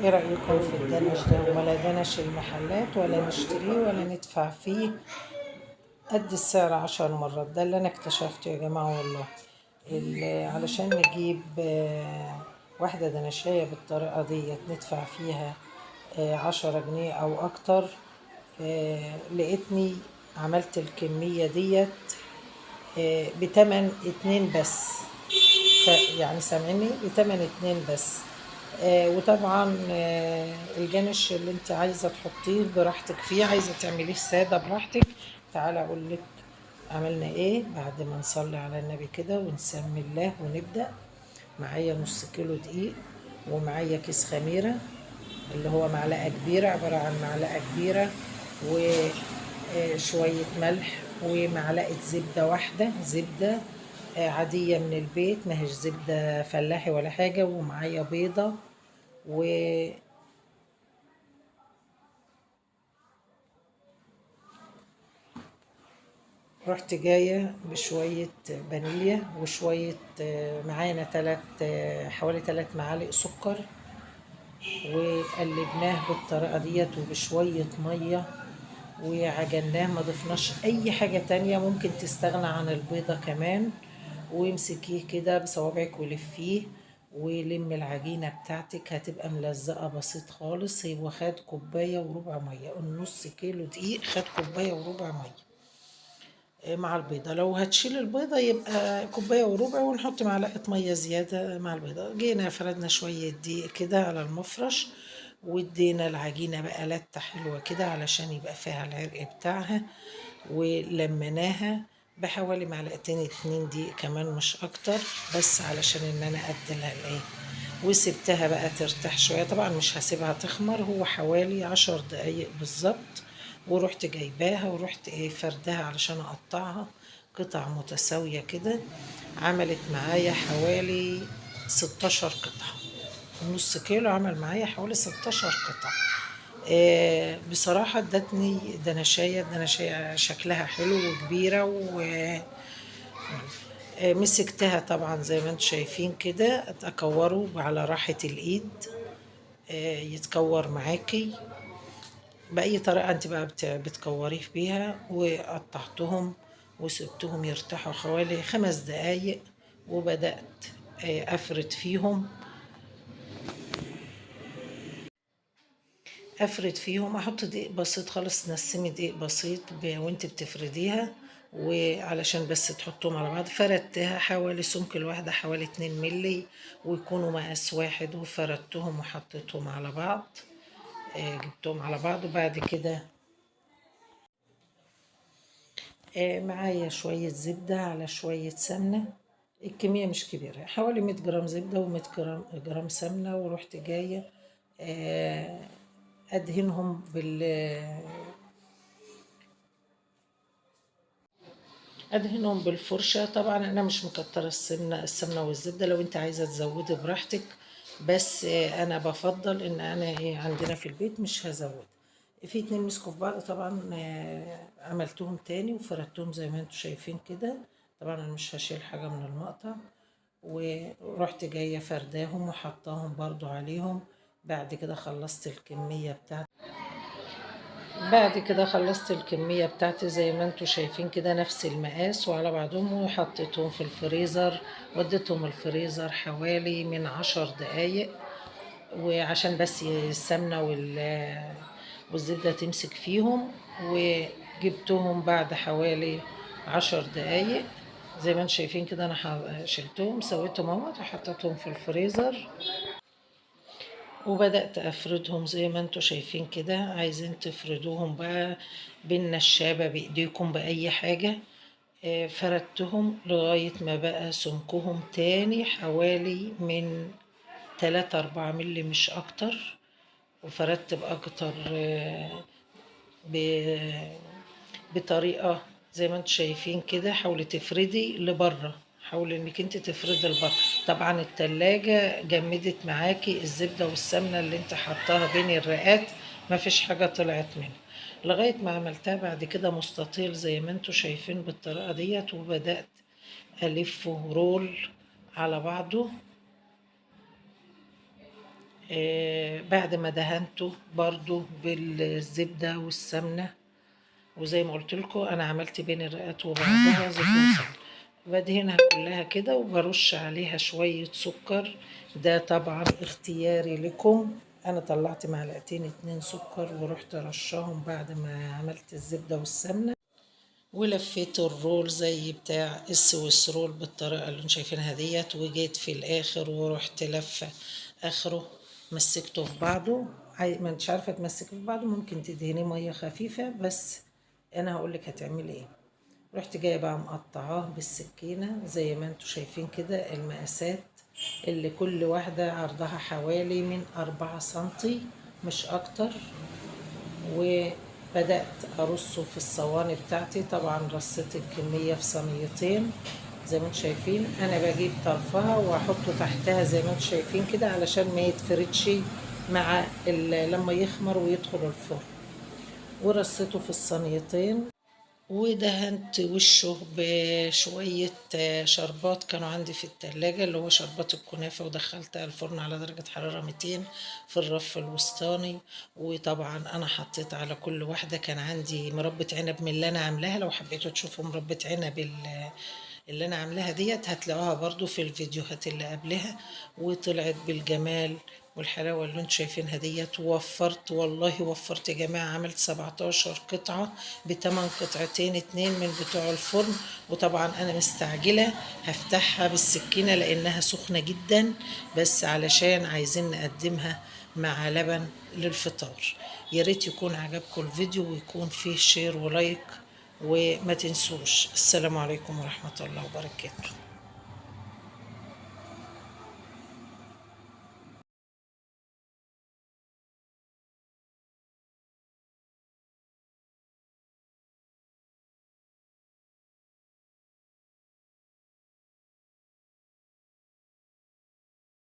ايه رأيكم في الدنش ده؟ ولا دنش المحلات ولا نشتريه ولا ندفع فيه قد السعر 10 مرات. ده اللي انا اكتشفته يا جماعة والله. علشان نجيب واحدة دنشاية بالطريقة ديت ندفع فيها 10 جنيه او اكتر. لقيتني عملت الكمية ديت بتمن 2 بس، يعني سامعيني، بتمن 2 بس. وطبعا الجنش اللي انت عايزة تحطيه براحتك فيه، عايزة تعمليه سادة براحتك. تعالى اقول لك عملنا ايه بعد ما نصلي على النبي كده ونسمي الله ونبدأ. معايا نص كيلو دقيق، ومعايا كيس خميرة اللي هو معلقة كبيرة، عبارة عن معلقة كبيرة، وشوية ملح، ومعلقة زبدة واحدة، زبدة عادية من البيت، ما هيش زبدة فلاحي ولا حاجة، ومعايا بيضة، و رحت جاية بشوية فانيليا وشوية، معانا حوالي 3 معالق سكر، وقلبناه بالطريقة ديت وبشوية مية وعجناه، ما ضفناش أي حاجة تانية. ممكن تستغنى عن البيضة كمان. وامسكيه كده بصوابعك ولفيه ولم العجينة بتاعتك، هتبقى ملزقة بسيط خالص. هو خد كوباية وربع مية، النص كيلو دقيق خد كوباية وربع مية مع البيضة. لو هتشيل البيضة يبقى كوباية وربع، ونحط معلقة مية زيادة مع البيضة. جينا فردنا شوية دقيق كده على المفرش، وادينا العجينة بقى لتة حلوة كده علشان يبقى فيها العرق بتاعها، ولمناها بحوالي معلقتين 2 دقيق كمان مش اكتر، بس علشان ان انا اديلها الايه. وسبتها بقى ترتاح شوية، طبعا مش هسيبها تخمر، هو حوالي 10 دقايق بالظبط. ورحت جايباها ورحت فردها علشان اقطعها قطع متساوية كده. عملت معايا حوالي 16 قطعة، نص كيلو عمل معايا حوالي 16 قطعة. بصراحة ادتني دنشاية، دنشاية شكلها حلو وكبيرة، و مسكتها طبعا زي ما انتم شايفين كده، اكوره على راحة الايد، يتكور معاكي بأي طريقة انت بقى بتكوريه بيها. وقطعتهم وسبتهم يرتاحوا حوالي 5 دقايق، وبدأت افرد فيهم، افرد فيهم. احط دقيق بسيط خالص، نسمي دقيق بسيط وانت بتفرديها، وعلشان بس تحطهم على بعض. فردتها حوالي سمك الواحدة حوالي 2 ملي، ويكونوا مقاس واحد، وفردتهم وحطيتهم على بعض، جبتهم على بعض. وبعد كده معايا شوية زبدة على شوية سمنة، الكمية مش كبيرة، حوالي 100 جرام زبدة ومية جرام سمنة. ورحت جاية ادهنهم بالفرشة. طبعا انا مش مكترة السمنة والزبدة، لو انت عايزة تزودي براحتك، بس انا بفضل ان انا عندنا في البيت مش هزود. في 2 مسكوا في بعض طبعا، عملتهم تاني وفردتهم زي ما انتم شايفين كده. طبعا انا مش هشيل حاجة من المقطع. ورحت جاية فرداهم وحطاهم برضو عليهم. بعد كده خلصت الكمية بتاعتي، بعد كده خلصت الكمية بتاعتي زي ما انتم شايفين كده، نفس المقاس وعلى بعضهم، وحطيتهم في الفريزر، وديتهم الفريزر حوالي من 10 دقايق، وعشان بس السمنة والزبدة تمسك فيهم. وجبتهم بعد حوالي 10 دقايق زي ما انتم شايفين كده، انا شلتهم سويتهم اهوت وحطيتهم في الفريزر، وبدأت أفردهم زي ما انتم شايفين كده. عايزين تفردوهم بقى بالنشابة بإيديكم بأي حاجة. فردتهم لغاية ما بقى سمكهم تاني حوالي من 3-4 ملي مش أكتر، وفردت بأكتر، بطريقة زي ما انتم شايفين كده. حاولي تفردي لبره، حاولي انك انت تفردي لبره. طبعا التلاجة جمدت معاكي الزبدة والسمنة اللي انت حطاها بين الرقات، ما فيش حاجة طلعت منها، لغاية ما عملتها بعد كده مستطيل زي ما انتم شايفين بالطريقة ديت. وبدأت ألفه رول على بعضه، بعد ما دهنته برضو بالزبدة والسمنة، وزي ما قلت لكم انا عملت بين الرقات وبعضها زبدة وسمنة. بدهنها كلها كده وبرش عليها شوية سكر، ده طبعا اختياري لكم. انا طلعت معلقتين 2 سكر ورحت رشاهم بعد ما عملت الزبدة والسمنة، ولفيت ال roll زي بتاع ال Swiss roll بالطريقة اللي انتم شايفينها ديت. وجيت في الاخر ورحت لفة اخره مسكته في بعضه. ما انتش عارفة تمسكه في بعضه ممكن تدهنيه مية خفيفة، بس انا هقولك هتعملي ايه. رحت جاية بقى مقطعاه بالسكينة زي ما انتم شايفين كده، المقاسات اللي كل واحدة عرضها حوالي من 4 سنتي مش اكتر. وبدأت ارصه في الصواني بتاعتي. طبعا رصيت الكمية في صينيتين زي ما انتم شايفين. انا بجيب طرفها واحطه تحتها زي ما انتم شايفين كده علشان ما يتفردش مع لما يخمر ويدخل الفرن. ورصيته في الصينيتين ودهنت وشه بشوية شربات كانوا عندي في التلاجة، اللي هو شربات الكنافة، ودخلتها الفرن على درجة حرارة 200 في الرف الوسطاني. وطبعا أنا حطيت على كل واحدة، كان عندي مربة عنب من اللي أنا عاملاها، لو حبيتوا تشوفوا مربة عنب اللي أنا عاملاها ديت هتلاقوها برضو في الفيديوهات اللي قبلها. وطلعت بالجمال والحلاوة اللي انتوا شايفينها ديت. وفرت والله وفرت يا جماعة، عملت 17 قطعة بتمن قطعتين 2 من بتوع الفرن. وطبعا انا مستعجلة هفتحها بالسكينة لانها سخنة جدا، بس علشان عايزين نقدمها مع لبن للفطار. يا ريت يكون عجبكم الفيديو ويكون فيه share و like، وما تنسوش. السلام عليكم ورحمة الله وبركاته.